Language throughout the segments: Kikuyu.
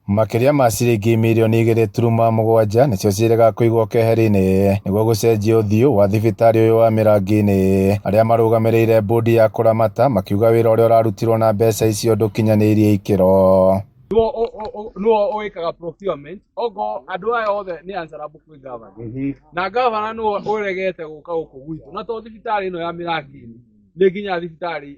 Makĩria ma ciringi mirioni 2.7 nĩcio ciĩrĩga kũigwo keheri-inĩ nĩguo gũcenjia ũthiũ wa thibitarĩ ũyũ wa Mĩrangi-inĩ. Arĩa marũgamĩrĩire bodi ya kũramata makiuga wĩra ũrĩa ũrarutirwo na mbeca icio ndũkinyanĩirie ikĩro. Nĩwe wĩkaga procurement okorwo andũ aya othe nĩ answerable kwĩ governor na governor nĩwe ũregete gũka gũkũ gwitũ na to thibitarĩ ĩno ya Mĩrangi-inĩ, nĩ nginya thibitarĩ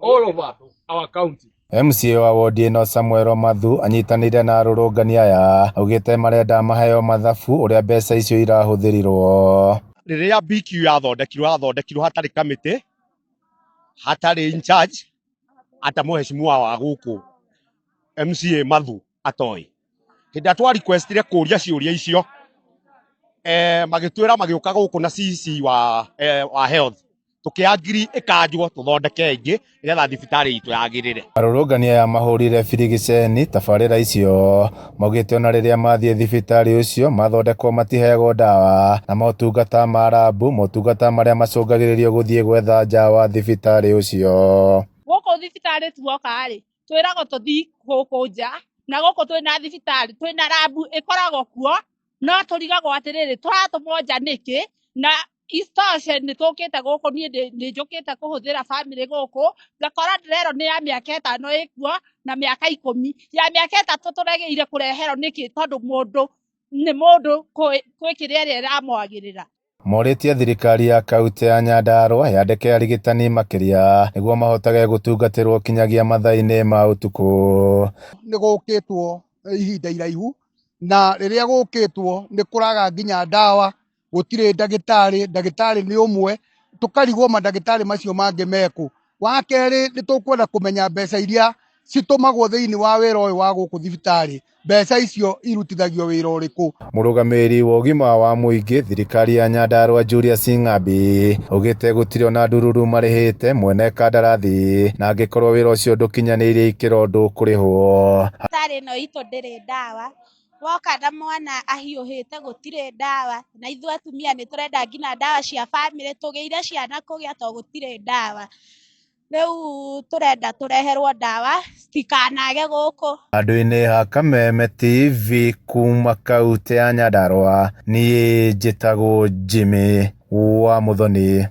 all over our county. MCA wa wodi ĩno Samuel Mathu anyitanĩire na arũrũngani aya augĩte marenda maheo mathabu ũrĩa mbeca icio irahũthĩrirwo. Rĩrĩa BQ yathondekirwo, yathondekirwo hatarĩ kamĩtĩ, hatarĩ in charge, ata mũheshimiwa wa gũkũ MCA Mathu atoĩ. Hĩndĩ ĩrĩa twa requestire kũria ciũria icio, magĩtwĩra magĩũka gũkũ na CC wa health, tũkĩangiri ĩkanjwo tũthondeke ĩngĩ nĩgetha thibitarĩ itũ yagĩrĩre. Arũrũngani aya mahũrire birigiceni tabarĩra icio maugĩte ona rĩrĩa mathiĩ thibitarĩ ũcio mathondekwo matiheagwo ndawa na motungata ma rabu, motungata marĩa macũngagĩrĩrio gũthiĩ gwetha nja wa thibitarĩ ũcio. Gũkũ thibitarĩ tuoka rĩ, twĩragwo tũthiĩ gũkũ nja, na gũkũ twĩna thibitarĩ, twĩna rabu ĩkoragwo kuo, no tũrigagwo atĩrĩrĩ, tũratũmwo nja nĩkĩ? Na isitoshe nĩ tũkĩte gũkũ, niĩ nĩ njũkĩte kũhũthĩra bamĩrĩ gũkũ, ngakora ndĩrerwo nĩ ya mĩaka 5 ĩkuo na mĩaka 10. Ya mĩaka 3 tũregeire kũreherwo nĩkĩ? Tondũ mũndũ nĩ mũndũ kwĩ kĩrĩa ĩrĩa ĩramwagĩrĩra. Morĩtie thirikari ya kaunti ya Nyandarua yandĩke arigitani makĩria nĩguo mahotage gũtungatĩrwo kinyagia mathaa-inĩ ma ũtukũ. Nĩ gũkĩtwo ihinda iraihu, na rĩrĩa gũkĩtwo nĩ kũraga nginya ndawa, gũtirĩ ndagĩtarĩ, ndagĩtarĩ nĩ ũmwe, tũkarigwo mandagĩtarĩ macio mangĩ mekũ. Wa kerĩ nĩ tũkwenda kũmenya mbeca iria citũmagwo thĩinĩ wa wĩra ũyũ wa gũkũ thibitarĩ, mbeca icio irutithagio wĩra ũrĩkũ. Mũrũgamĩrĩri wa ũgima wa mũingĩ thirikari ya Nyandarua Julius Ng'ambi augĩte gũtirĩ ona ndururu marĩhĩte mwene kandarathi na angĩkorwo wĩra ũcio ndũkinyanĩirie ikĩro ndũkũrĩhwo. Thibitarĩ ĩno itũ ndĩrĩ ndawa, woka na mwana ahiũhĩte gũtirĩ ndawa, na ithuĩ atumia nĩ tũrenda nginya ndawa cia bamĩrĩ, tũgĩire ciana kũgĩa to gũtirĩ ndawa. Rĩu tũrenda tũreherwo ndawa citikanage gũkũ. Handũ-inĩ ha Kameme TV kuma kaunti ya Nyandarua, niĩ njĩtagwo Jimmy wa Muthoni.